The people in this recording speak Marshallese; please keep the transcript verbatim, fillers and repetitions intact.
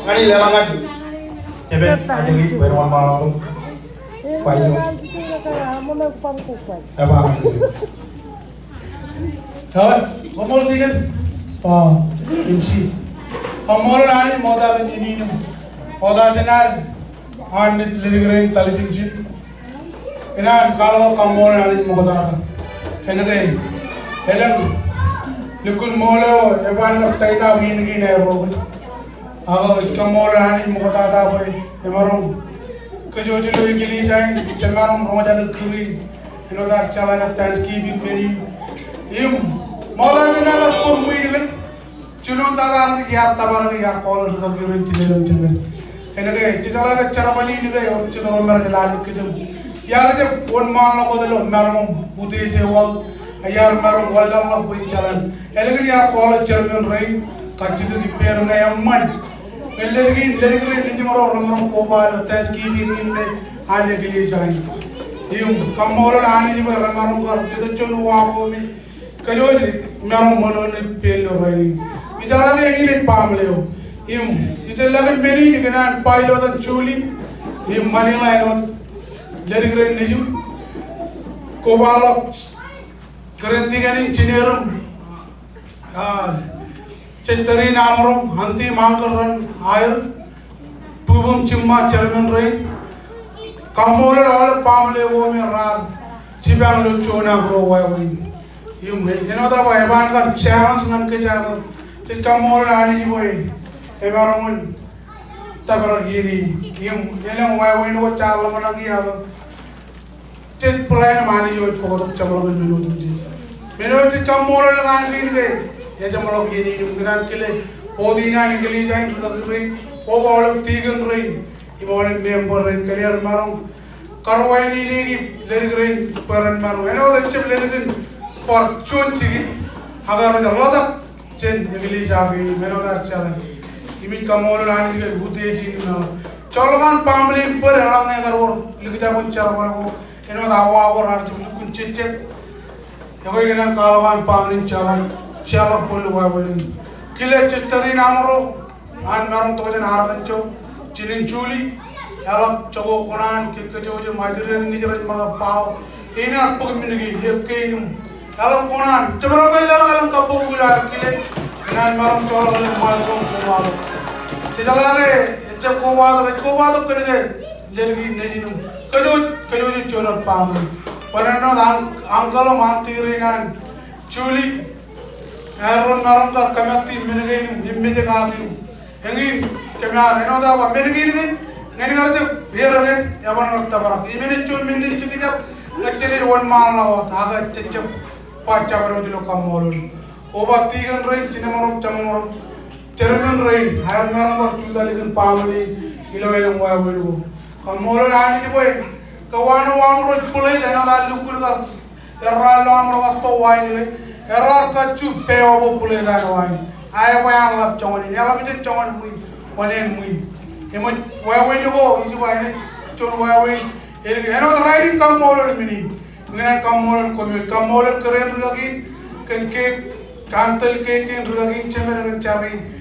Ñan ilo eḷaññe jeban ajri bwe en wōnṃaanḷọk bwe jen ba. Koṃṃool Deacon, ah, M C. Kaṃṃoolol Anij ṃokta kōn iien in im ṃokta jān ad Anij lelōñ rein taljin jin. Ikōṇaan kwaḷọk kaṃṃoolol Anij ṃoktata. Kōnke elōñ lukkuun ṃool eo eban kar taitōpar iien kein aerro ke. Ak ij kaṃṃoolol Anij ṃoktata bwe emaroñ kōjwōj ilo eklejia in, jemaroñ roñjake kūr in āinwōt ad jeḷā ke Thanksgiving men in. Im ṃokta jān ad kar bōk ṃwiin ke jinoin tata eo iar tōpar ke iar kwaḷọk rūkaki rein jilelōñ jemān. Kōnke jejeḷā ke jerbal in ke ewōr jet ro me rej lale kōjām. Iar jab wōnṃaanḷọk wōt ilo maroñ im utiej eo aō, iar maroñ wanlaḷḷọk bwe en jeḷā. Ālikin iar kwaḷọk chairman rein, kajjitōk ippāer ñe eṃṃan. Ñe ledik in, ledik rein nejin ro remaroñ koba ilo Thanksgiving in me an eklejia in. Im kaṃṃoolol Anij bwe remaroñ kar letok juon uwaak eo me kōjwōj maroñ ṃōṇōṇō ippāer ilo rainin. Ijeḷā ke eñin ej baaṃle eo. Im ijellọkin men in ikōṇaan ba ilo etan Julie im Manila āinwōt ledik rein nejin. Kobaḷọk kōrā in deacon in, junior im, ah, Sister in Amro, auntie im uncle ro aer, bwibwin jiṃṃa chairman rein, kaṃṃoolol aolep baaṃle ko me raar jipañ ilo juon ak ruo wāween. Im āinwōt aō ba eban kar challenge ñan kōj ak jej kaṃṃoolol Anij bwe emaroñ in tōprak iien in. Im elōñ wāween ko jaar ḷōmṇaki ak jej plan im Anij eo ej bōktok jeṃḷọkin men otemjej. Men eo jej kaṃṃoolol kake in ke ejeṃḷọk iien in im ikōṇaan kile board in an eklejia in, rūkaki rein, koba aolep deacon rein im aolep member rein kōn aer maroñ karuwainene kōj ledik rein bwe ren maroñ. Āinwōt ejjab ledik in bar juon jikin ak rej ḷotak jān eklejia kein im āinwōt ad jeḷā. Im ij kaṃṃoolol Anij kōn utiej in im eḷap. Joḷọk an baaṃle in bōd eḷaññe ekar wōr likjab in jerbal ko āinwōt awa ko raar jab lukkuun jejjet. Ekwe ikōṇaan kwaḷọk an baaṃle in jeorḷọk, jeorḷọk bōlḷọk wāween in. Kile sister in Amro, an maroñ tok jān Arkansas, jinen Julie, eḷap jako kōṇaan kōjwōj im ajri rein nejin rej ṃōk bar. Ear bōk men kein, eok kein im eḷap kōṇaan. Jemaroñ ke leḷọk elōñ kabbokbok ilo ad kile, ikōṇaan maroñ joḷọk elōñ ṃae ko kobatok. Jejeḷā ke ejjab kobatok, ej kobatok kōnke ledik in nejin im kōjwōj, kōjwōj juon ad baaṃle. Bwe āinwōt an, uncle im auntie rein an Julie, Aaron maroñ kar kōmatti men kein im, im mejkaki im. Eñin kōm ar āinwōt aō ba men kein ke ñe en kar jab er ke eban kar tōprak. Im enaaj juon men in likjab ñe jenaaj wōnṃaanḷọk wōt ak ejjab ba jabdewōt ilo kaṃṃoolol. Koba deacon rein, jinemaroñ, jemaroñ. Chairman rein, aer maroñ bar jutak ilikin baaṃle in ilo elōñ wāween ko. Kaṃṃoolol Anij bwe kōn wāween eo aṃ rej bōḷeet, āinwōt ad lukkuun kar errā ilo aṃ ro kar to wa in ke, errā kajju pay off bōḷeet an wa in. Ak ebwe an ḷap joñan in, eḷap jān joñan ṃwiin, oṇāān ṃwiin. Eṃōj wāween ko ij ba enaaj juon wāween ālikin. Āinwōt rainin kaṃṃoolol men in. Ikōṇaan kaṃṃoolol koṃ, kaṃṃoolol kōrā in rūkaki in, kōn cake, candle cake in rūkaki in, jemed kōn jar in.